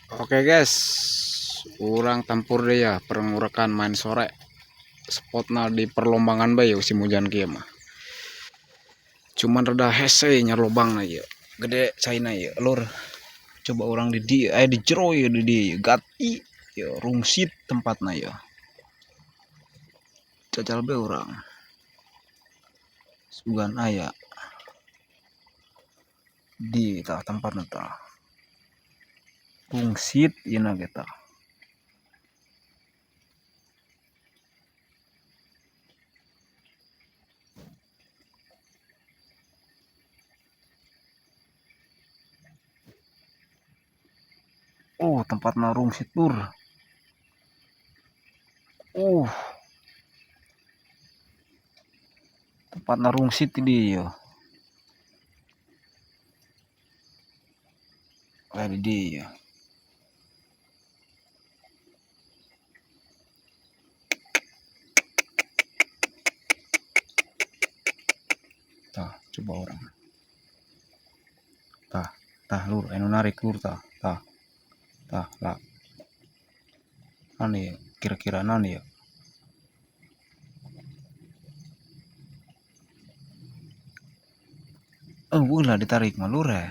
Oke guys, urang tempur deh ya, perengurakan main sore. Spotna di perlombangan bae musim hujan kieu mah. Cuman rada hese nya lobangna ieu. Gede caina ieu, lur. Coba urang di dieu, aya di jero ieu di dieu, gati ieu rungsit tempatna ieu. Jajal bae urang. Sugan aya. Di tah tempatna tah. Rungsit ieu na ge tah. Oh, tempatna rungsit lur. Tempatna rungsit di dieu. Aya di dieu. Tah, coba urang. Tah, tah lur, anu narik lur tah, tah. Tah, lah. Naon ieu? Kira-kira naon ieu? Oh, lah ditarik mah lur eh.